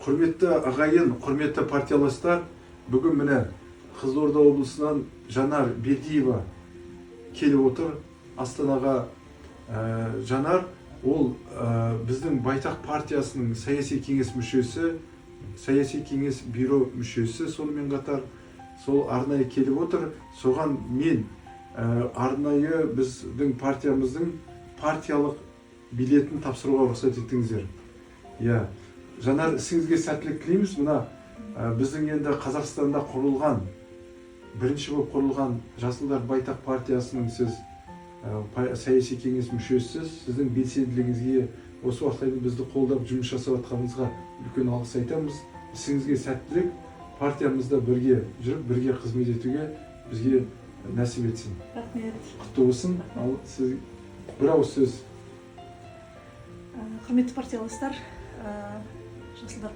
Құрметті ағайын, құрметті партияластар, бүгін, міне, Қызылорда облысынан Жанар Бердиева келіп отыр Астанаға. Жанар ол біздің Байтақ партиясының саяси кеңес мүшесі, саяси кеңес бюро мүшесі. Сонымен қатар сол арнайы келіп отыр. Соған мен арнайы біздің партиямыздың партиялық билетін тапсыруға рұқсат етіңіздер. Иә, Жанар, ісіңізге сәттілік тілейміз. Мына біздің енді Қазақстанда құрылған, бірінші болып құрылған Жасылдар Байтақ партиясының сіз саяси кеңес мүшесісіз. Сіздің белсенділігіңізге, осы уақытқа дейін бізді қолдап жұмыс жасап жатқаныңызға үлкен алғыс айтамыз. Ісіңізге сәттілік! Партиямызда бірге жүріп, бірге қызмет етуге бізге нәсіп етсін. Рахмет. Құтты болсын! Ал сіз бір ауыз сөз. Құрметті партияластар, Жасылдар